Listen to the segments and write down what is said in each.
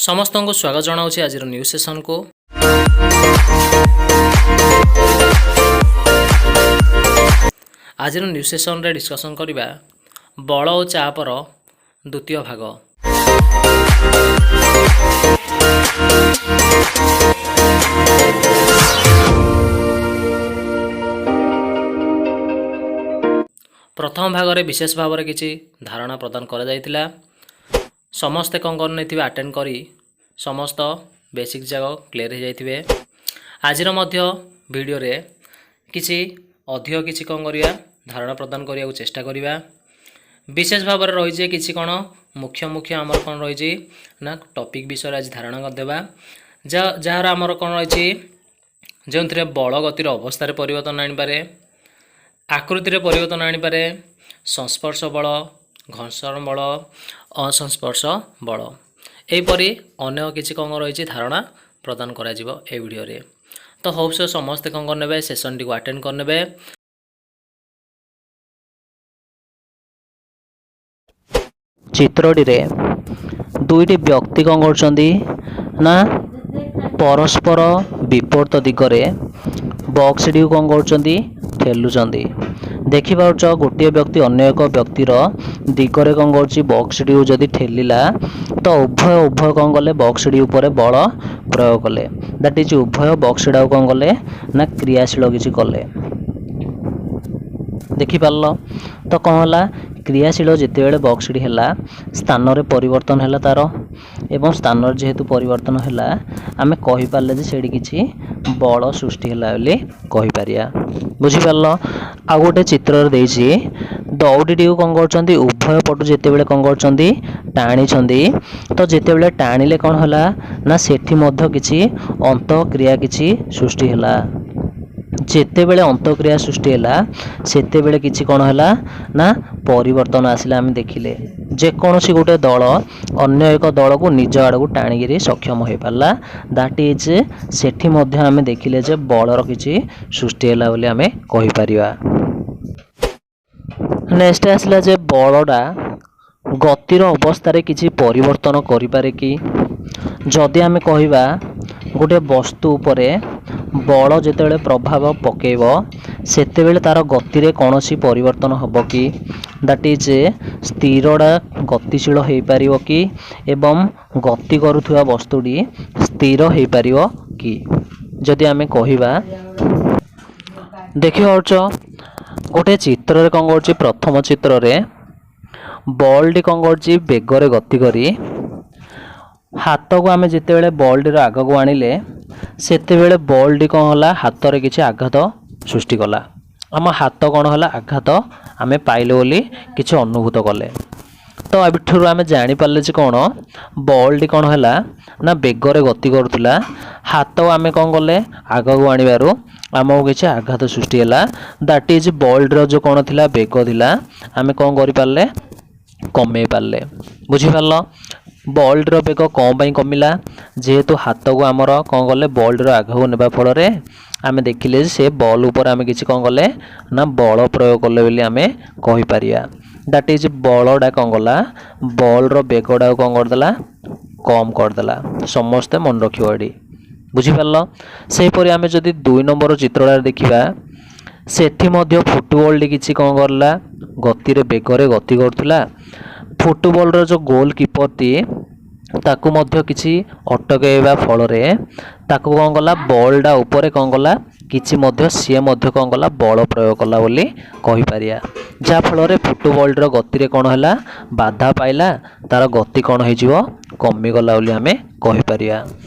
ସମସ୍ତଙ୍କୁ ସ୍ୱାଗତ ଜଣାଉଛି ଆଜିର ନ୍ୟୁ ସେସନ୍କୁ। ଆଜିର ନ୍ୟୁ ସେସନ୍ରେ ଡିସ୍କସନ୍ କରିବା ବଳ ଓ ଚାପର ଦ୍ୱିତୀୟ ଭାଗ। ପ୍ରଥମ ଭାଗରେ ବିଶେଷ ଭାବରେ କିଛି ଧାରଣା ପ୍ରଦାନ କରାଯାଇଥିଲା। ସମସ୍ତେ କ'ଣ କରିନେଇଥିବେ, ଆଟେଣ୍ଡ କରି ସମସ୍ତ ବେସିକ୍ ଯାକ କ୍ଲିୟର୍ ହୋଇଯାଇଥିବେ। ଆଜିର ମଧ୍ୟ ଭିଡ଼ିଓରେ କିଛି ଅଧିକ କିଛି କ'ଣ କରିବା, ଧାରଣା ପ୍ରଦାନ କରିବାକୁ ଚେଷ୍ଟା କରିବା। ବିଶେଷ ଭାବରେ ରହିଛି କିଛି କ'ଣ ମୁଖ୍ୟ ମୁଖ୍ୟ ଆମର କ'ଣ ରହିଛି ନା ଟପିକ୍ ବିଷୟରେ ଆଜି ଧାରଣା କରିଦେବା, ଯାହାର ଆମର କ'ଣ ରହିଛି, ଯେଉଁଥିରେ ବଳ ଗତିର ଅବସ୍ଥାରେ ପରିବର୍ତ୍ତନ ଆଣିପାରେ, ଆକୃତିରେ ପରିବର୍ତ୍ତନ ଆଣିପାରେ, ସଂସ୍ପର୍ଶ ବଳ, ଘର୍ଷଣ ବଳ, ଅସଂସ୍ପର୍ଶ ବଳ, ଏହିପରି ଅନେକ କିଛି କ'ଣ ରହିଛି ଧାରଣା ପ୍ରଦାନ କରାଯିବ ଏ ଭିଡ଼ିଓରେ। ତ ହୋପ୍ ସୋ ସମସ୍ତେ କ'ଣ କରିନେବେ, ସେସନ୍ଟିକୁ ଆଟେଣ୍ଡ କରିନେବେ। ଚିତ୍ରଟିରେ ଦୁଇଟି ବ୍ୟକ୍ତି କ'ଣ କରୁଛନ୍ତି ନା ପରସ୍ପର ବିପରୀତ ଦିଗରେ ବକ୍ସଟିକୁ କ'ଣ କରୁଛନ୍ତି, ଠେଲୁଛନ୍ତି। ଦେଖିପାରୁଛ, ଗୋଟିଏ ବ୍ୟକ୍ତି ଅନ୍ୟ ଏକ ବ୍ୟକ୍ତିର ଦିଗରେ କ'ଣ କରୁଛି, ବକ୍ସଟିକୁ ଯଦି ଠେଲିଲା ତ ଉଭୟ ଉଭୟ କ'ଣ କଲେ, ବକ୍ସଟି ଉପରେ ବଳ ପ୍ରୟୋଗ କଲେ। That is ଉଭୟ ବକ୍ସଟାକୁ କ'ଣ କଲେ ନା କ୍ରିୟାଶୀଳ କିଛି କଲେ। ଦେଖିପାରିଲ ତ କ'ଣ ହେଲା? କ୍ରିୟାଶୀଳ ଯେତେବେଳେ ବକ୍ସଟି ହେଲା, ସ୍ଥାନରେ ପରିବର୍ତ୍ତନ ହେଲା ତା'ର, ଏବଂ ସ୍ଥାନରେ ଯେହେତୁ ପରିବର୍ତ୍ତନ ହେଲା, ଆମେ କହିପାରିଲେ ଯେ ସେଇଠି କିଛି ବଳ ସୃଷ୍ଟି ହେଲା ବୋଲି କହିପାରିବା। ବୁଝିପାରିଲ? ଆଉ ଗୋଟେ ଚିତ୍ରରେ ଦେଇଛି, ଦଉଡ଼ିଟିକୁ କ'ଣ କରୁଛନ୍ତି, ଉଭୟ ପଟୁ ଯେତେବେଳେ କ'ଣ କରୁଛନ୍ତି, ଟାଣିଛନ୍ତି। ତ ଯେତେବେଳେ ଟାଣିଲେ କ'ଣ ହେଲା ନା ସେଠି ମଧ୍ୟ କିଛି ଅନ୍ତଃକ୍ରିୟା କିଛି ସୃଷ୍ଟି ହେଲା। ଯେତେବେଳେ ଅନ୍ତଃକ୍ରିୟା ସୃଷ୍ଟି ହେଲା, ସେତେବେଳେ କିଛି କ'ଣ ହେଲା ନା ପରିବର୍ତ୍ତନ ଆସିଲା। ଆମେ ଦେଖିଲେ ଯେକୌଣସି ଗୋଟେ ଦଳ ଅନ୍ୟ ଏକ ଦଳକୁ ନିଜ ଆଡ଼କୁ ଟାଣିକିରି ସକ୍ଷମ ହୋଇପାରିଲା। That is ସେଠି ମଧ୍ୟ ଆମେ ଦେଖିଲେ ଯେ ବଳର କିଛି ସୃଷ୍ଟି ହେଲା ବୋଲି ଆମେ କହିପାରିବା। ନେକ୍ସଟ ଆସିଲା ଯେ ବଳଟା ଗତିର ଅବସ୍ଥାରେ କିଛି ପରିବର୍ତ୍ତନ କରିପାରେ କି? ଯଦି ଆମେ କହିବା ଗୋଟେ ବସ୍ତୁ ଉପରେ ବଳ ଯେତେବେଳେ ପ୍ରଭାବ ପକାଇବ, ସେତେବେଳେ ତା'ର ଗତିରେ କୌଣସି ପରିବର୍ତ୍ତନ ହେବ କି? That is ସ୍ଥିରଟା ଗତିଶୀଳ ହୋଇପାରିବ କି ଏବଂ ଗତି କରୁଥିବା ବସ୍ତୁଟି ସ୍ଥିର ହୋଇପାରିବ କି? ଯଦି ଆମେ କହିବା, ଦେଖିପାରୁଛ ଗୋଟେ ଚିତ୍ରରେ କ'ଣ କରୁଛି, ପ୍ରଥମ ଚିତ୍ରରେ ବଲ୍ଟି କ'ଣ କରୁଛି, ବେଗରେ ଗତି କରି ହାତକୁ ଆମେ ଯେତେବେଳେ ବଲ୍ଟିର ଆଗକୁ ଆଣିଲେ, ସେତେବେଳେ ବଲ୍ଟି କ'ଣ ହେଲା, ହାତରେ କିଛି ଆଘାତ ସୃଷ୍ଟି କଲା। ଆମ ହାତ କ'ଣ ହେଲା, ଆଘାତ ଆମେ ପାଇଲେ ବୋଲି କିଛି ଅନୁଭୂତ କଲେ। ତ ଏଠାରୁ ଆମେ ଜାଣିପାରିଲେ ଯେ କ'ଣ ବଲ୍ଟି କ'ଣ ହେଲା ନା ବେଗରେ ଗତି କରୁଥିଲା, ହାତ ଆମେ କ'ଣ କଲେ, ଆଗକୁ ଆଣିବାରୁ ଆମକୁ କିଛି ଆଘାତ ସୃଷ୍ଟି ହେଲା। That is ବଲ୍ଟିର ଯେଉଁ କ'ଣ ଥିଲା, ବେଗ ଥିଲା, ଆମେ କ'ଣ କରିପାରିଲେ, କମେଇ ପାରିଲେ। ବୁଝିପାରିଲ? ବଲ୍ଟିର ବେଗ କ'ଣ ପାଇଁ କମିଲା? ଯେହେତୁ ହାତକୁ ଆମର କ'ଣ କଲେ, ବଲ୍ଟିର ଆଗକୁ ନେବା ଫଳରେ ଆମେ ଦେଖିଲେ ଯେ ସେ ବଲ୍ ଉପରେ ଆମେ କିଛି କ'ଣ କଲେ ନା ବଳ ପ୍ରୟୋଗ କଲେ ବୋଲି ଆମେ କହିପାରିବା। That is ବଳଟା କ'ଣ କଲା, ବଲ୍ର ବେଗଟାକୁ କ'ଣ କରିଦେଲା, କମ୍ କରିଦେଲା। ସମସ୍ତେ ମନେ ରଖିବ ଏଠି, ବୁଝିପାରିଲ? ସେହିପରି ଆମେ ଯଦି 2 ନମ୍ବର ଚିତ୍ରଟାରେ ଦେଖିବା, ସେଠି ମଧ୍ୟ ଫୁଟବଲ୍ଟି କିଛି କ'ଣ କରିଲା, ଗତିରେ ବେଗରେ ଗତି କରୁଥିଲା। ଫୁଟବଲ୍ର ଯେଉଁ ଗୋଲ୍ କିପରଟି ତାକୁ ମଧ୍ୟ କିଛି ଅଟକାଇବା ଫଳରେ ତାକୁ କ'ଣ କଲା, ବଲ୍ଟା ଉପରେ କ'ଣ କଲା, କିଛି ମଧ୍ୟ ସିଏ ମଧ୍ୟ କ'ଣ କଲା, ବଳ ପ୍ରୟୋଗ କଲା ବୋଲି କହିପାରିବା। ଯାହାଫଳରେ ଫୁଟବଲ୍ର ଗତିରେ କ'ଣ ହେଲା, ବାଧା ପାଇଲା, ତା'ର ଗତି କ'ଣ ହେଇଯିବ, କମିଗଲା ବୋଲି ଆମେ କହିପାରିବା।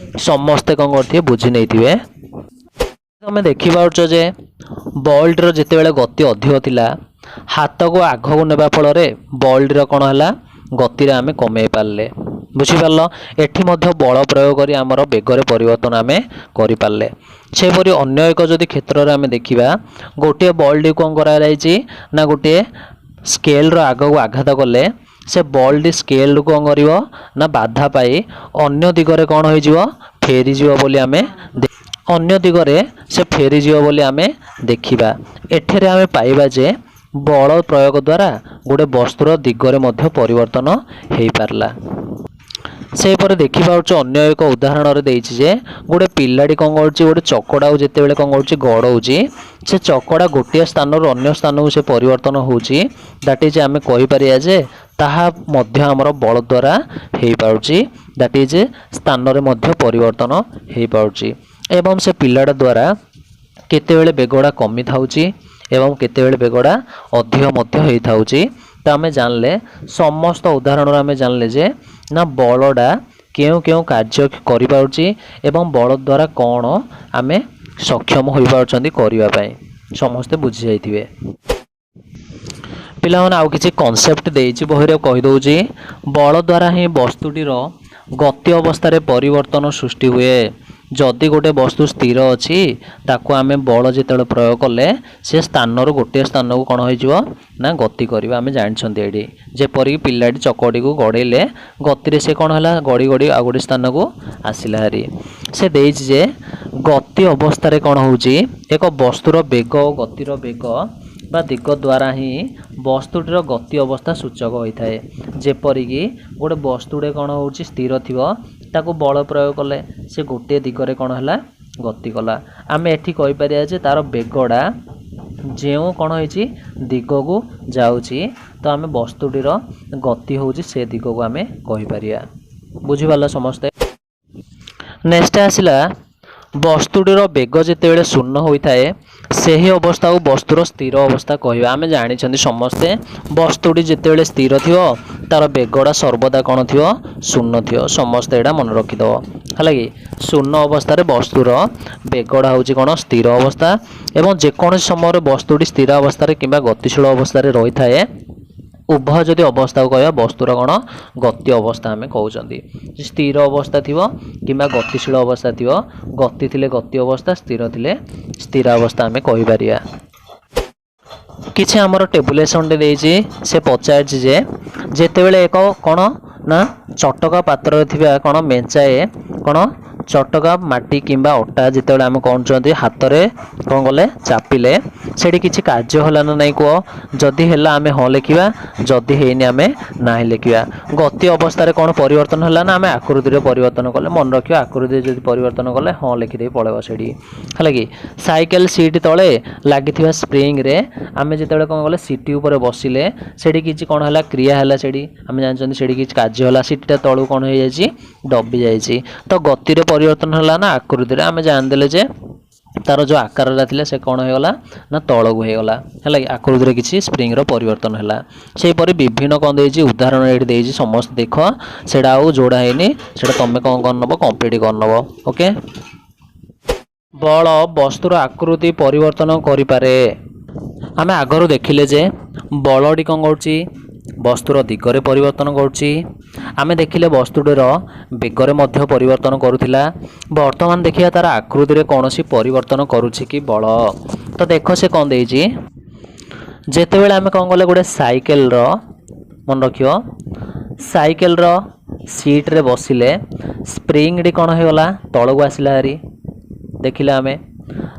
ସମସ୍ତେ କ'ଣ କରିଥିବେ, ବୁଝି ନେଇଥିବେ। ତମେ ଦେଖିପାରୁଛ ଯେ ବଲ୍ଟିର ଯେତେବେଳେ ଗତି ଅଧିକ ଥିଲା, ହାତକୁ ଆଗକୁ ନେବା ଫଳରେ ବଲ୍ଟିର କ'ଣ ହେଲା, ଗତିରେ ଆମେ କମେଇ ପାରିଲେ। ବୁଝିପାରିଲ? ଏଠି ମଧ୍ୟ ବଳ ପ୍ରୟୋଗ କରି ଆମର ବେଗରେ ପରିବର୍ତ୍ତନ ଆମେ କରିପାରିଲେ। ସେହିପରି ଅନ୍ୟ ଏକ ଯଦି କ୍ଷେତ୍ରରେ ଆମେ ଦେଖିବା, ଗୋଟିଏ ବଲ୍ଟି କ'ଣ କରାଯାଇଛି ନା ଗୋଟିଏ ସ୍କେଲ୍ର ଆଗକୁ ଆଘାତ କଲେ ସେ ବଲ୍ଟି ସ୍କେଲ୍ରୁ କ'ଣ କରିବ ନା ବାଧା ପାଇ ଅନ୍ୟ ଦିଗରେ କ'ଣ ହେଇଯିବ, ଫେରିଯିବ ବୋଲି ଆମେ ଅନ୍ୟ ଦିଗରେ ସେ ଫେରିଯିବ ବୋଲି ଆମେ ଦେଖିବା। ଏଠାରେ ଆମେ ପାଇବା ଯେ ବଳ ପ୍ରୟୋଗ ଦ୍ୱାରା ଗୋଟେ ବସ୍ତୁର ଦିଗରେ ମଧ୍ୟ ପରିବର୍ତ୍ତନ ହେଇପାରିଲା। ସେହିପରି ଦେଖିପାରୁଛୁ, ଅନ୍ୟ ଏକ ଉଦାହରଣରେ ଦେଇଛି ଯେ ଗୋଟେ ପିଲାଟି କ'ଣ କରୁଛି? ଗୋଟେ ଚକଡ଼ାକୁ ଯେତେବେଳେ କ'ଣ କରୁଛି, ଗଡ଼ଉଛି, ସେ ଚକଡ଼ା ଗୋଟିଏ ସ୍ଥାନରୁ ଅନ୍ୟ ସ୍ଥାନକୁ ସେ ପରିବର୍ତ୍ତନ ହେଉଛି। That is ଆମେ କହିପାରିବା ଯେ ତାହା ମଧ୍ୟ ଆମର ବଳ ଦ୍ୱାରା ହେଇପାରୁଛି। That is ସ୍ଥାନରେ ମଧ୍ୟ ପରିବର୍ତ୍ତନ ହେଇପାରୁଛି ଏବଂ ସେ ପିଲାଟା ଦ୍ୱାରା କେତେବେଳେ ବେଗଟା କମିଥାଉଛି ଏବଂ କେତେବେଳେ ବେଗଟା ଅଧିକ ମଧ୍ୟ ହେଇଥାଉଛି। ତ ଆମେ ଜାଣିଲେ, ସମସ୍ତ ଉଦାହରଣରୁ ଆମେ ଜାଣିଲେ ଯେ ନା ବଳଟା କେଉଁ କେଉଁ କାର୍ଯ୍ୟ କରିପାରୁଛି ଏବଂ ବଳ ଦ୍ୱାରା କ'ଣ ଆମେ ସକ୍ଷମ ହୋଇପାରୁଛନ୍ତି କରିବା ପାଇଁ। ସମସ୍ତେ ବୁଝିଯାଇଥିବେ ପିଲାମାନେ। ଆଉ କିଛି କନସେପ୍ଟ ଦେଇଛି ବହିରେ, କହିଦେଉଛି। ବଳ ଦ୍ୱାରା ହିଁ ବସ୍ତୁଟିର ଗତି ଅବସ୍ଥାରେ ପରିବର୍ତ୍ତନ ସୃଷ୍ଟି ହୁଏ। ଯଦି ଗୋଟେ ବସ୍ତୁ ସ୍ଥିର ଅଛି, ତାକୁ ଆମେ ବଳ ଯେତେବେଳେ ପ୍ରୟୋଗ କଲେ, ସେ ସ୍ଥାନରୁ ଗୋଟିଏ ସ୍ଥାନକୁ କ'ଣ ହେଇଯିବ ନା ଗତି କରିବ। ଆମେ ଜାଣିଛନ୍ତି ଏଇଠି, ଯେପରିକି ପିଲାଟି ଚକଟିକୁ ଗଡ଼େଇଲେ, ଗତିରେ ସେ କ'ଣ ହେଲା? ଗଡ଼ି ଗଡ଼ି ଆଉ ଗୋଟେ ସ୍ଥାନକୁ ଆସିଲା ହାରି। ସେ ଦେଇଛି ଯେ ଗତି ଅବସ୍ଥାରେ କ'ଣ ହେଉଛି? ଏକ ବସ୍ତୁର ବେଗ ଓ ଗତିର ବେଗ ବା ଦିଗ ଦ୍ୱାରା ହିଁ ବସ୍ତୁଟିର ଗତି ଅବସ୍ଥା ସୂଚକ ହୋଇଥାଏ। ଯେପରିକି ଗୋଟେ ବସ୍ତୁଟେ କ'ଣ ହେଉଛି, ସ୍ଥିର ଥିବ, ତାକୁ ବଳ ପ୍ରୟୋଗ କଲେ ସେ ଗୋଟିଏ ଦିଗରେ କ'ଣ ହେଲା? ଗତି କଲା। ଆମେ ଏଠି କହିପାରିବା ଯେ ତା'ର ବେଗଟା ଯେଉଁ କ'ଣ ହେଇଛି, ଦିଗକୁ ଯାଉଛି, ତ ଆମେ ବସ୍ତୁଟିର ଗତି ହେଉଛି ସେ ଦିଗକୁ ଆମେ କହିପାରିବା। ବୁଝିପାରିଲ ସମସ୍ତେ? ନେକ୍ସଟ ଆସିଲା, ବସ୍ତୁଟିର ବେଗ ଯେତେବେଳେ ଶୂନ୍ୟ ହୋଇଥାଏ, ସେହି ଅବସ୍ଥାକୁ ବସ୍ତୁର ସ୍ଥିର ଅବସ୍ଥା କହିବା। ଆମେ ଜାଣିଛନ୍ତି ସମସ୍ତେ, ବସ୍ତୁଟି ଯେତେବେଳେ ସ୍ଥିର ଥିବ, ତା'ର ବେଗଟା ସର୍ବଦା କ'ଣ ଥିବ? ଶୂନ୍ୟ ଥିବ। ସମସ୍ତେ ଏଇଟା ମନେ ରଖିଦେବ, ହେଲା କି? ଶୂନ୍ୟ ଅବସ୍ଥାରେ ବସ୍ତୁର ବେଗଟା ହେଉଛି କ'ଣ? ସ୍ଥିର ଅବସ୍ଥା। ଏବଂ ଯେକୌଣସି ସମୟରେ ବସ୍ତୁଟି ସ୍ଥିର ଅବସ୍ଥାରେ କିମ୍ବା ଗତିଶୀଳ ଅବସ୍ଥାରେ ରହିଥାଏ, ଉଭୟ ଯଦି ଅବସ୍ଥାକୁ କହିବା ବସ୍ତୁର କ'ଣ ଗତି ଅବସ୍ଥା ଆମେ କହୁଛନ୍ତି। ସ୍ଥିର ଅବସ୍ଥା ଥିବ କିମ୍ବା ଗତିଶୀଳ ଅବସ୍ଥା ଥିବ, ଗତି ଥିଲେ ଗତି ଅବସ୍ଥା, ସ୍ଥିର ଥିଲେ ସ୍ଥିର ଅବସ୍ଥା ଆମେ କହିପାରିବା। କିଛି ଆମର ଟେବୁଲେସନଟେ ଦେଇଛି। ସେ ପଚାରିଛି ଯେ ଯେତେବେଳେ ଏକ କ'ଣ ନା ଚଟକା ପାତ୍ରରେ ଥିବା କ'ଣ ମେଞ୍ଚାଏ କ'ଣ ଚଟକା ମାଟି କିମ୍ବା ଅଟା ଯେତେବେଳେ ଆମେ କରୁଛନ୍ତି, ହାତରେ କ'ଣ କଲେ, ଚାପିଲେ, ସେଠି କିଛି କାର୍ଯ୍ୟ ହେଲା ନା ନାହିଁ କୁହ। ଯଦି ହେଲା ଆମେ ହଁ ଲେଖିବା, ଯଦି ହେଇନି ଆମେ ନାହିଁ ଲେଖିବା। ଗତି ଅବସ୍ଥାରେ କ'ଣ ପରିବର୍ତ୍ତନ ହେଲା ନା ଆମେ ଆକୃତିରେ ପରିବର୍ତ୍ତନ କଲେ? ମନେ ରଖିବା, ଆକୃତିରେ ଯଦି ପରିବର୍ତ୍ତନ କଲେ ହଁ ଲେଖିଦେଇ ପଳେଇବ ସେଠି, ହେଲା କି? ସାଇକେଲ ସିଟ୍ ତଳେ ଲାଗିଥିବା ସ୍ପ୍ରିଙ୍ଗରେ ଆମେ ଯେତେବେଳେ କ'ଣ କଲେ, ସିଟି ଉପରେ ବସିଲେ, ସେଠି କିଛି କ'ଣ ହେଲା? କ୍ରିୟା ହେଲା। ସେଠି ଆମେ ଜାଣିଛନ୍ତି, ସେଠି କିଛି କାର୍ଯ୍ୟ ହେଲା। ସିଟିଟା ତଳକୁ କ'ଣ ହେଇଯାଇଛି? ଦବି ଯାଇଛି। ତ ଗତିରେ ପରିବର୍ତ୍ତନ ହେଲା ନା ଆକୃତିରେ? ଆମେ ଜାଣିଦେଲେ ଯେ ତାର ଯେଉଁ ଆକାରଟା ଥିଲା, ସେ କ'ଣ ହେଇଗଲା ନା ତଳକୁ ହେଇଗଲା, ହେଲା କି? ଆକୃତିରେ କିଛି ସ୍ପ୍ରିଙ୍ଗର ପରିବର୍ତ୍ତନ ହେଲା। ସେହିପରି ବିଭିନ୍ନ କ'ଣ ଦେଇଛି, ଉଦାହରଣ ଏଇଠି ଦେଇଛି, ସମସ୍ତେ ଦେଖ ସେଇଟା। ଆଉ ଯୋଉଟା ହେଇନି, ସେଇଟା ତୁମେ କ'ଣ କରିନେବ? କମ୍ପ୍ଲିଟ୍ କରିନେବ। ଓକେ। ବଳ ବସ୍ତୁର ଆକୃତି ପରିବର୍ତ୍ତନ କରିପାରେ। ଆମେ ଆଗରୁ ଦେଖିଲେ ଯେ ବଳଟି କ'ଣ କରୁଛି? ବସ୍ତୁର ଦିଗରେ ପରିବର୍ତ୍ତନ କରୁଛି। ଆମେ ଦେଖିଲେ ବସ୍ତୁଟିର ବେଗରେ ମଧ୍ୟ ପରିବର୍ତ୍ତନ କରୁଥିଲା। ବର୍ତ୍ତମାନ ଦେଖିବା ତାର ଆକୃତିରେ କୌଣସି ପରିବର୍ତ୍ତନ କରୁଛି କି ବଳ। ତ ଦେଖ ସେ କ'ଣ ଦେଇଛି। ଯେତେବେଳେ ଆମେ କ'ଣ କଲେ, ଗୋଟେ ସାଇକେଲର, ମନେ ରଖିବ, ସାଇକେଲର ସିଟ୍ରେ ବସିଲେ ସ୍ପ୍ରିଙ୍ଗଟି କ'ଣ ହେଇଗଲା? ତଳକୁ ଆସିଲା ହାରି, ଦେଖିଲେ ଆମେ।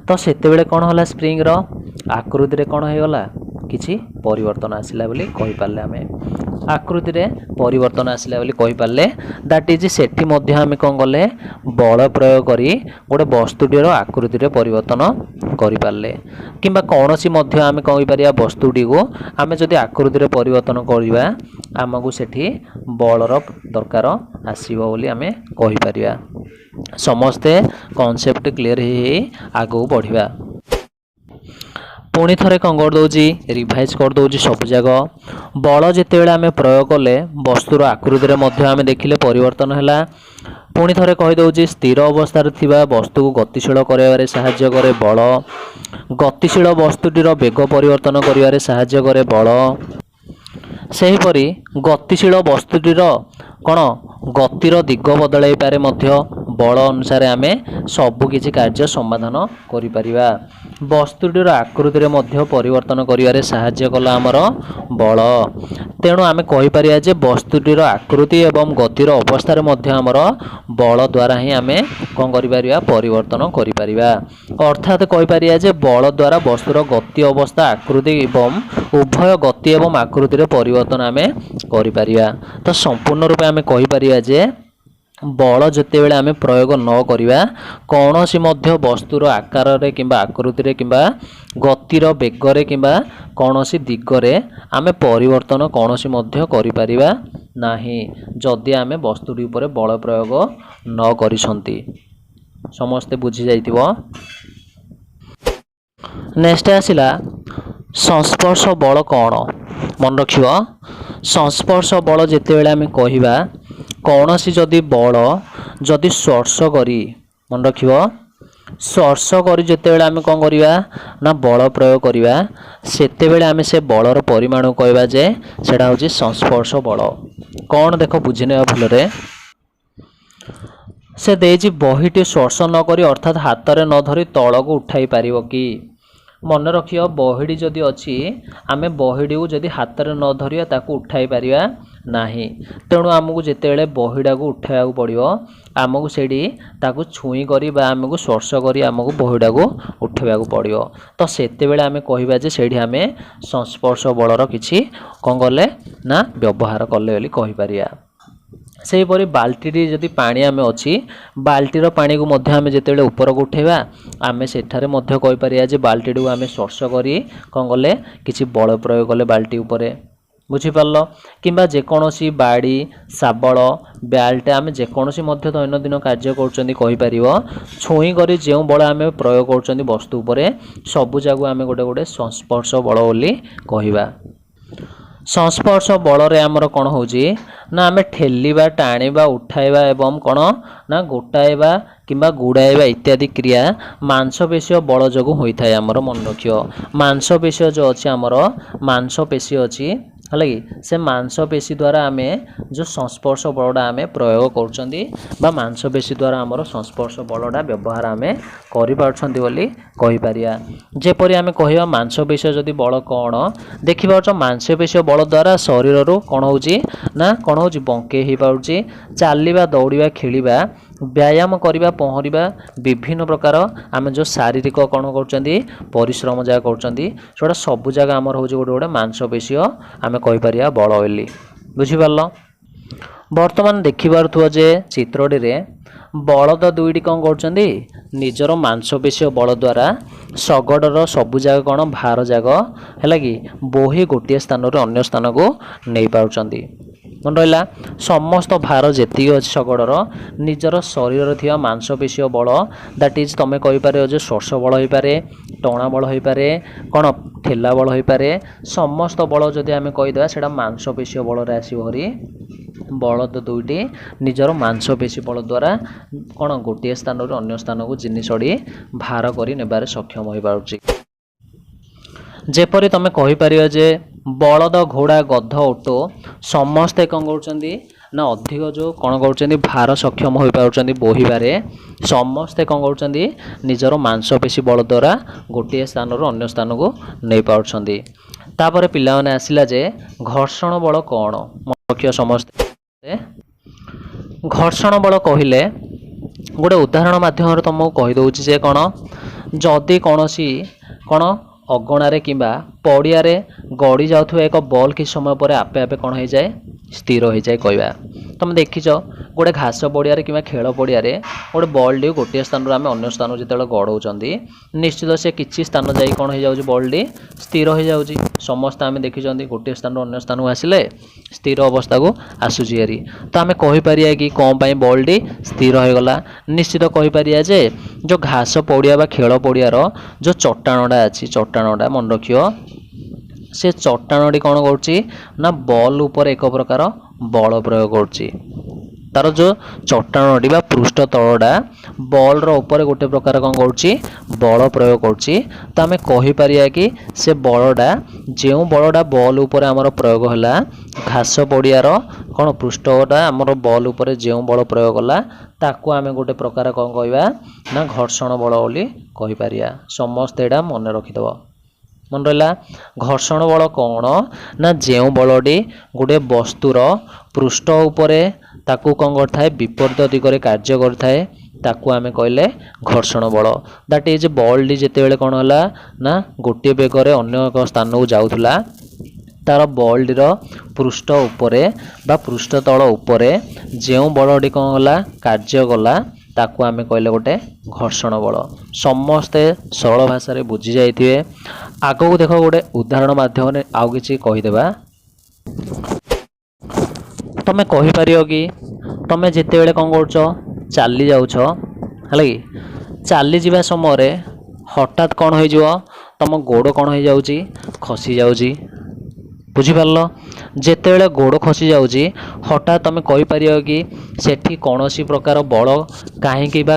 ତ ସେତେବେଳେ କ'ଣ ହେଲା? ସ୍ପ୍ରିଙ୍ଗର ଆକୃତିରେ କ'ଣ ହେଇଗଲା? କିଛି ପରିବର୍ତ୍ତନ ଆସିଲା ବୋଲି କହିପାରିଲେ ଆମେ। ଆକୃତିରେ ପରିବର୍ତ୍ତନ ଆସିଲା ବୋଲି କହିପାରିଲେ। That is ସେଠି ମଧ୍ୟ ଆମେ କ'ଣ କଲେ? ବଳ ପ୍ରୟୋଗ କରି ଗୋଟେ ବସ୍ତୁଟିର ଆକୃତିରେ ପରିବର୍ତ୍ତନ କରିପାରିଲେ। କିମ୍ବା କୌଣସି ମଧ୍ୟ ଆମେ କହିପାରିବା, ବସ୍ତୁଟିକୁ ଆମେ ଯଦି ଆକୃତିରେ ପରିବର୍ତ୍ତନ କରିବା, ଆମକୁ ସେଠି ବଳର ଦରକାର ଆସିବ ବୋଲି ଆମେ କହିପାରିବା। ସମସ୍ତେ କନସେପ୍ଟ କ୍ଲିଅର ହେଇ ହେଇ ଆଗକୁ ବଢ଼ିବା। ପୁଣି ଥରେ କ'ଣ କରିଦେଉଛି? ରିଭାଇଜ୍ କରିଦେଉଛି ସବୁଯାକ। ବଳ ଯେତେବେଳେ ଆମେ ପ୍ରୟୋଗ କଲେ, ବସ୍ତୁର ଆକୃତିରେ ମଧ୍ୟ ଆମେ ଦେଖିଲେ ପରିବର୍ତ୍ତନ ହେଲା। ପୁଣି ଥରେ କହିଦେଉଛି, ସ୍ଥିର ଅବସ୍ଥାରେ ଥିବା ବସ୍ତୁକୁ ଗତିଶୀଳ କରାଇବାରେ ସାହାଯ୍ୟ କରେ ବଳ। ଗତିଶୀଳ ବସ୍ତୁଟିର ବେଗ ପରିବର୍ତ୍ତନ କରିବାରେ ସାହାଯ୍ୟ କରେ ବଳ। ସେହିପରି ଗତିଶୀଳ ବସ୍ତୁଟିର କ'ଣ ଗତିର ଦିଗ ବଦଳାଇ ପାରେ ମଧ୍ୟ। ବଳ ଅନୁସାରେ ଆମେ ସବୁକିଛି କାର୍ଯ୍ୟ ସମାଧାନ କରିପାରିବା। ବସ୍ତୁଟିର ଆକୃତିରେ ମଧ୍ୟ ପରିବର୍ତ୍ତନ କରିବାରେ ସାହାଯ୍ୟ କଲା ଆମର ବଳ। ତେଣୁ ଆମେ କହିପାରିବା ଯେ ବସ୍ତୁଟିର ଆକୃତି ଏବଂ ଗତିର ଅବସ୍ଥାରେ ମଧ୍ୟ ଆମର ବଳ ଦ୍ୱାରା ହିଁ ଆମେ କ'ଣ କରିପାରିବା? ପରିବର୍ତ୍ତନ କରିପାରିବା। ଅର୍ଥାତ୍ କହିପାରିବା ଯେ ବଳ ଦ୍ୱାରା ବସ୍ତୁର ଗତି ଅବସ୍ଥା, ଆକୃତି ଏବଂ ଉଭୟ ଗତି ଏବଂ ଆକୃତିରେ ପରିବର୍ତ୍ତନ ଆମେ କରିପାରିବା। ତ ସମ୍ପୂର୍ଣ୍ଣ ରୂପେ ଆମେ କହିପାରିବା ଯେ ବଳ ଯେତେବେଳେ ଆମେ ପ୍ରୟୋଗ ନ କରିବା, କୌଣସି ମଧ୍ୟ ବସ୍ତୁର ଆକାରରେ କିମ୍ବା ଆକୃତିରେ କିମ୍ବା ଗତିର ବେଗରେ କିମ୍ବା କୌଣସି ଦିଗରେ ଆମେ ପରିବର୍ତ୍ତନ କୌଣସି ମଧ୍ୟ କରିପାରିବା ନାହିଁ, ଯଦି ଆମେ ବସ୍ତୁଟି ଉପରେ ବଳ ପ୍ରୟୋଗ ନ କରିଛନ୍ତି। ସମସ୍ତେ ବୁଝି ଯାଇଥିବ। ନେକ୍ସଟ ଆସିଲା, ସଂସ୍ପର୍ଶ ବଳ କ'ଣ? ମନେ ରଖିବ, ସଂସ୍ପର୍ଶ ବଳ ଯେତେବେଳେ ଆମେ କହିବା, କୌଣସି ଯଦି ବଳ ଯଦି ସ୍ପର୍ଶ କରି, ମନେ ରଖିବ, ସ୍ପର୍ଶ କରି ଯେତେବେଳେ ଆମେ କ'ଣ କରିବା ନା ବଳ ପ୍ରୟୋଗ କରିବା, ସେତେବେଳେ ଆମେ ସେ ବଳର ପରିମାଣକୁ କହିବା ଯେ ସେଇଟା ହେଉଛି ସଂସ୍ପର୍ଶ ବଳ। କ'ଣ ଦେଖ, ବୁଝିନେବା ଭଲରେ। ସେ ଦେଇଛି, ବହିଟି ସ୍ପର୍ଶ ନ କରି, ଅର୍ଥାତ୍ ହାତରେ ନ ଧରି ତଳକୁ ଉଠାଇ ପାରିବ କି? ମନେ ରଖିବ, ବହିଟି ଯଦି ଅଛି, ଆମେ ବହିଟିକୁ ଯଦି ହାତରେ ନ ଧରିବା, ତାକୁ ଉଠାଇ ପାରିବା ନାହିଁ। ତେଣୁ ଆମକୁ ଯେତେବେଳେ ବହିଟାକୁ ଉଠାଇବାକୁ ପଡ଼ିବ, ଆମକୁ ସେଇଠି ତାକୁ ଛୁଇଁ କରି ବା ଆମକୁ ସ୍ପର୍ଶ କରି ଆମକୁ ବହିଟାକୁ ଉଠାଇବାକୁ ପଡ଼ିବ। ତ ସେତେବେଳେ ଆମେ କହିବା ଯେ ସେଇଠି ଆମେ ସଂସ୍ପର୍ଶ ବଳର କିଛି କ'ଣ କଲେ ନା ବ୍ୟବହାର କଲେ ବୋଲି କହିପାରିବା। ସେହିପରି ବାଲ୍ଟିଟି ଯଦି ପାଣି ଆମେ ଅଛି, ବାଲ୍ଟିର ପାଣିକୁ ମଧ୍ୟ ଆମେ ଯେତେବେଳେ ଉପରକୁ ଉଠାଇବା, ଆମେ ସେଠାରେ ମଧ୍ୟ କହିପାରିବା ଯେ ବାଲ୍ଟିଟିକୁ ଆମେ ସ୍ପର୍ଶ କରି କ'ଣ କଲେ, କିଛି ବଳ ପ୍ରୟୋଗ କଲେ ବାଲ୍ଟି ଉପରେ। ବୁଝିପାରିଲ? କିମ୍ବା ଯେକୌଣସି ବାଡ଼ି, ଶାବଳ, ବ୍ୟାଲ୍ଟ, ଆମେ ଯେକୌଣସି ମଧ୍ୟ ଦୈନନ୍ଦିନ କାର୍ଯ୍ୟ କରୁଛନ୍ତି କହିପାରିବ, ଛୁଇଁ କରି ଯେଉଁ ବଳ ଆମେ ପ୍ରୟୋଗ କରୁଛନ୍ତି ବସ୍ତୁ ଉପରେ, ସବୁ ଯାକୁ ଆମେ ଗୋଟେ ଗୋଟେ ସଂସ୍ପର୍ଶ ବଳ ବୋଲି କହିବା। ସଂସ୍ପର୍ଶ ବଳରେ ଆମର କ'ଣ ହେଉଛି ନା ଆମେ ଠେଲିବା, ଟାଣିବା, ଉଠାଇବା ଏବଂ କ'ଣ ନା ଗୋଟାଇବା କିମ୍ବା ଗୁଡ଼ାଇବା ଇତ୍ୟାଦି କ୍ରିୟା ମାଂସପେଶୀୟ ବଳ ଯୋଗୁଁ ହୋଇଥାଏ ଆମର। ମନେ ରଖିବ, ମାଂସପେଶୀୟ ଯେଉଁ ଅଛି, ଆମର ମାଂସପେଶୀ ଅଛି, ହେଲା କି, ସେ ମାଂସପେଶୀ ଦ୍ୱାରା ଆମେ ଯେଉଁ ସଂସ୍ପର୍ଶ ବଳଟା ଆମେ ପ୍ରୟୋଗ କରୁଛନ୍ତି ବା ମାଂସପେଶୀ ଦ୍ୱାରା ଆମର ସଂସ୍ପର୍ଶ ବଳଟା ବ୍ୟବହାର ଆମେ କରିପାରୁଛନ୍ତି ବୋଲି କହିପାରିବା। ଯେପରି ଆମେ କହିବା, ମାଂସପେଶୀୟ ଯଦି ବଳ କ'ଣ ଦେଖିପାରୁଛ, ମାଂସପେଶୀୟ ବଳ ଦ୍ୱାରା ଶରୀରରୁ କ'ଣ ହେଉଛି ନା କ'ଣ ହେଉଛି, ବଙ୍କେଇ ହେଇପାରୁଛି। ଚାଲିବା, ଦୌଡ଼ିବା, ଖେଳିବା, ବ୍ୟାୟାମ କରିବା, ପହଁରିବା, ବିଭିନ୍ନ ପ୍ରକାର ଆମେ ଯେଉଁ ଶାରୀରିକ କ'ଣ କରୁଛନ୍ତି, ପରିଶ୍ରମ ଯାହା କରୁଛନ୍ତି, ସେଗୁଡ଼ା ସବୁ ଜାଗା ଆମର ହେଉଛି ଗୋଟେ ଗୋଟେ ମାଂସପେଶୀୟ ଆମେ କହିପାରିବା ବଳ ବୋଲି। ବୁଝିପାରିଲ? ବର୍ତ୍ତମାନ ଦେଖିପାରୁଥିବ ଯେ ଚିତ୍ରଟିରେ ବଳଦ ଦୁଇଟି କ'ଣ କରୁଛନ୍ତି, ନିଜର ମାଂସପେଶୀୟ ବଳ ଦ୍ୱାରା ଶଗଡ଼ର ସବୁ ଜାଗା କ'ଣ ଭାର ଯାକ, ହେଲା କି, ବୋହି ଗୋଟିଏ ସ୍ଥାନରୁ ଅନ୍ୟ ସ୍ଥାନକୁ ନେଇପାରୁଛନ୍ତି। ମନେ ରହିଲା? ସମସ୍ତ ଭାର ଯେତିକି ଅଛି ଶଗଡ଼ର, ନିଜର ଶରୀରରେ ଥିବା ମାଂସପେଶୀୟ ବଳ, that is ତୁମେ କହିପାରିବ ଯେ ସ୍ପର୍ଶ ବଳ ହୋଇପାରେ, ଟଣା ବଳ ହୋଇପାରେ, କ'ଣ ଠେଲା ବଳ ହୋଇପାରେ, ସମସ୍ତ ବଳ ଯଦି ଆମେ କହିଦେବା, ସେଇଟା ମାଂସପେଶୀୟ ବଳରେ ଆସିବ ହରି। ବଳଦ ଦୁଇଟି ନିଜର ମାଂସପେଶୀ ବଳ ଦ୍ୱାରା କ'ଣ ଗୋଟିଏ ସ୍ଥାନରୁ ଅନ୍ୟ ସ୍ଥାନକୁ ଜିନିଷଟି ଭାର କରି ନେବାରେ ସକ୍ଷମ ହୋଇପାରୁଛି। ଯେପରି ତୁମେ କହିପାରିବ ଯେ ବଳଦ, ଘୋଡ଼ା, ଗଧ, ଓଟ ସମସ୍ତେ କ'ଣ କରୁଛନ୍ତି ନା ଅଧିକ ଯେଉଁ କ'ଣ କରୁଛନ୍ତି, ଭାର ସକ୍ଷମ ହୋଇପାରୁଛନ୍ତି ବୋହିବାରେ। ସମସ୍ତେ କ'ଣ କରୁଛନ୍ତି, ନିଜର ମାଂସପେଶୀ ବଳ ଦ୍ୱାରା ଗୋଟିଏ ସ୍ଥାନରୁ ଅନ୍ୟ ସ୍ଥାନକୁ ନେଇପାରୁଛନ୍ତି। ତାପରେ ପିଲାମାନେ ଆସିଲା ଯେ ଘର୍ଷଣ ବଳ କ'ଣ? ରଖିବ ସମସ୍ତେ। ଘର୍ଷଣ ବଳ କହିଲେ ଗୋଟେ ଉଦାହରଣ ମାଧ୍ୟମରେ ତୁମକୁ କହିଦେଉଛି ଯେ କ'ଣ, ଯଦି କୌଣସି କ'ଣ ଅଗଣାରେ କିମ୍ବା ପଡ଼ିଆରେ ଗଡ଼ି ଯାଉଥିବା ଏକ ବଲ୍ କିଛି ସମୟ ପରେ ଆପେ ଆପେ କ'ଣ ହେଇଯାଏ, ସ୍ଥିର ହେଇଯାଏ କହିବା। ତୁମେ ଦେଖିଛ, ଗୋଟେ ଘାସ ପଡ଼ିଆରେ କିମ୍ବା ଖେଳ ପଡ଼ିଆରେ ଗୋଟେ ବଲ୍ଟିକୁ ଗୋଟିଏ ସ୍ଥାନରୁ ଆମେ ଅନ୍ୟ ସ୍ଥାନକୁ ଯେତେବେଳେ ଗଡ଼ଉଛନ୍ତି, ନିଶ୍ଚିତ ସେ କିଛି ସ୍ଥାନ ଯାଇ କ'ଣ ହେଇଯାଉଛି, ବଲ୍ଟି ସ୍ଥିର ହେଇଯାଉଛି। ସମସ୍ତେ ଆମେ ଦେଖିଛନ୍ତି, ଗୋଟିଏ ସ୍ଥାନରୁ ଅନ୍ୟ ସ୍ଥାନକୁ ଆସିଲେ ସ୍ଥିର ଅବସ୍ଥାକୁ ଆସୁଛି ହେରି। ତ ଆମେ କହିପାରିବା କି କ'ଣ ପାଇଁ ବଲ୍ଟି ସ୍ଥିର ହେଇଗଲା? ନିଶ୍ଚିତ କହିପାରିବା ଯେ ଯେଉଁ ଘାସ ପଡ଼ିଆ ବା ଖେଳ ପଡ଼ିଆର ଯେଉଁ ଚଟାଣଟା ଅଛି, ଚଟାଣଟା, ମନେ ରଖିବ, ସେ ଚଟାଣଟି କ'ଣ କରୁଛି ନା ବଲ୍ ଉପରେ ଏକ ପ୍ରକାର ବଳ ପ୍ରୟୋଗ କରୁଛି। ତାର ଯେଉଁ ଚଟାଣଟି ବା ପୃଷ୍ଠ ତଳଟା ବଲ୍ର ଉପରେ ଗୋଟେ ପ୍ରକାର କ'ଣ କରୁଛି, ବଳ ପ୍ରୟୋଗ କରୁଛି। ତ ଆମେ କହିପାରିବା କି ସେ ବଳଟା, ଯେଉଁ ବଳଟା ବଲ୍ ଉପରେ ଆମର ପ୍ରୟୋଗ ହେଲା, ଘାସ ପଡ଼ିଆର କ'ଣ ପୃଷ୍ଠଟା ଆମର ବଲ୍ ଉପରେ ଯେଉଁ ବଳ ପ୍ରୟୋଗ କଲା, ତାକୁ ଆମେ ଗୋଟେ ପ୍ରକାର କ'ଣ କହିବା ନା ଘର୍ଷଣ ବଳ ବୋଲି କହିପାରିବା। ସମସ୍ତେ ଏଇଟା ମନେ ରଖିଦେବ। ମନେ ରହିଲା? ଘର୍ଷଣ ବଳ କ'ଣ ନା ଯେଉଁ ବଳଟି ଗୋଟେ ବସ୍ତୁର ପୃଷ୍ଠ ଉପରେ ତାକୁ କ'ଣ କରିଥାଏ, ବିପରୀତ ଦିଗରେ କାର୍ଯ୍ୟ କରିଥାଏ, ତାକୁ ଆମେ କହିଲେ ଘର୍ଷଣ ବଳ। That is ବଲ୍ଟି ଯେତେବେଳେ କ'ଣ ହେଲା ନା ଗୋଟିଏ ବେଗରେ ଅନ୍ୟ ଏକ ସ୍ଥାନକୁ ଯାଉଥିଲା ତାର ବଲ୍ଟିର ପୃଷ୍ଠ ଉପରେ ବା ପୃଷ୍ଠତଳ ଉପରେ ଯେଉଁ ବଳଟି କ'ଣ କଲା, କାର୍ଯ୍ୟ କଲା, ତାକୁ ଆମେ କହିଲେ ଗୋଟେ ଘର୍ଷଣ ବଳ। ସମସ୍ତେ ସରଳ ଭାଷାରେ ବୁଝି ଯାଇଥିବେ। ଆଗକୁ ଦେଖ, ଗୋଟେ ଉଦାହରଣ ମାଧ୍ୟମରେ ଆଉ କିଛି କହିଦେବା। ତମେ କହିପାରିବ କି, ତମେ ଯେତେବେଳେ କ'ଣ କରୁଛ, ଚାଲି ଯାଉଛ, ହେଲା କି, ଚାଲିଯିବା ସମୟରେ ହଠାତ୍ କ'ଣ ହେଇଯିବ? ତମ ଗୋଡ଼ କ'ଣ ହେଇଯାଉଛି? ଖସି ଯାଉଛି। ବୁଝିପାରିଲ? ଯେତେବେଳେ ଗୋଡ଼ ଖସି ଯାଉଛି ହଠାତ୍, ତମେ କହିପାରିବ କି ସେଠି କୌଣସି ପ୍ରକାର ବଳ କାହିଁକି ବା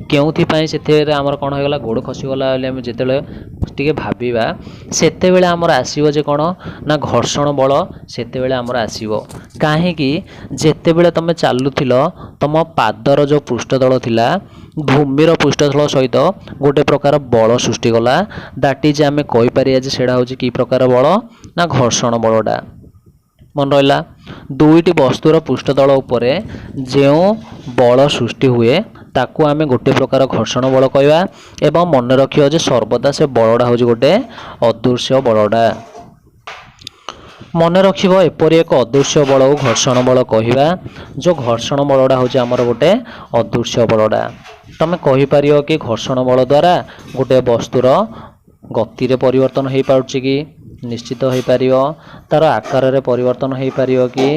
କେଉଁଥିପାଇଁ ସେଥିରେ ଆମର କ'ଣ ହେଇଗଲା, ଗୋଡ଼ ଖସିଗଲା ବୋଲି ଆମେ ଯେତେବେଳେ ଟିକେ ଭାବିବା, ସେତେବେଳେ ଆମର ଆସିବ ଯେ କ'ଣ ନା ଘର୍ଷଣ ବଳ ସେତେବେଳେ ଆମର ଆସିବ। କାହିଁକି? ଯେତେବେଳେ ତୁମେ ଚାଲୁଥିଲ, ତୁମ ପାଦର ଯେଉଁ ପୃଷ୍ଠତଳ ଥିଲା, ଭୂମିର ପୃଷ୍ଠତଳ ସହିତ ଗୋଟେ ପ୍ରକାର ବଳ ସୃଷ୍ଟି କଲା। That is, ଆମେ କହିପାରିବା ଯେ ସେଇଟା ହେଉଛି କି ପ୍ରକାର ବଳ ନା ଘର୍ଷଣ ବଳଟା। ମନେ ରହିଲା? ଦୁଇଟି ବସ୍ତୁର ପୃଷ୍ଠତଳ ଉପରେ ଯେଉଁ ବଳ ସୃଷ୍ଟି ହୁଏ, ତାକୁ ଆମେ ଗୋଟେ ପ୍ରକାର ଘର୍ଷଣ ବଳ କହିବା। ଏବଂ ମନେ ରଖିବ ଯେ ସର୍ବଦା ସେ ବଳଟା ହେଉଛି ଗୋଟେ ଅଦୃଶ୍ୟ ବଳଟା। ମନେ ରଖିବ, ଏପରି ଏକ ଅଦୃଶ୍ୟ ବଳକୁ ଘର୍ଷଣ ବଳ କହିବା। ଯେଉଁ ଘର୍ଷଣ ବଳଟା ହେଉଛି ଆମର ଗୋଟେ ଅଦୃଶ୍ୟ ବଳଟା। ତମେ କହିପାରିବ କି ଘର୍ଷଣ ବଳ ଦ୍ୱାରା ଗୋଟେ ବସ୍ତୁର ଗତିରେ ପରିବର୍ତ୍ତନ ହେଇପାରୁଛି କି? ନିଶ୍ଚିତ ହୋଇପାରିବ। ତା'ର ଆକାରରେ ପରିବର୍ତ୍ତନ ହେଇପାରିବ କି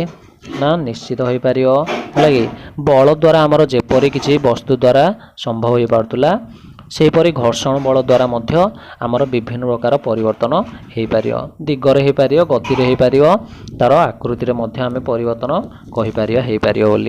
ନା? ନିଶ୍ଚିତ ହୋଇପାରିବ। ହେଲା କି? ବଳ ଦ୍ୱାରା ଆମର ଯେପରି କିଛି ବସ୍ତୁ ଦ୍ୱାରା ସମ୍ଭବ ହୋଇପାରୁଥିଲା, ସେହିପରି ଘର୍ଷଣ ବଳ ଦ୍ୱାରା ମଧ୍ୟ ଆମର ବିଭିନ୍ନ ପ୍ରକାର ପରିବର୍ତ୍ତନ ହେଇପାରିବ। ଦିଗରେ ହେଇପାରିବ, ଗତିରେ ହେଇପାରିବ, ତା'ର ଆକୃତିରେ ମଧ୍ୟ ଆମେ ପରିବର୍ତ୍ତନ କହିପାରିବା ହେଇପାରିବ ବୋଲି।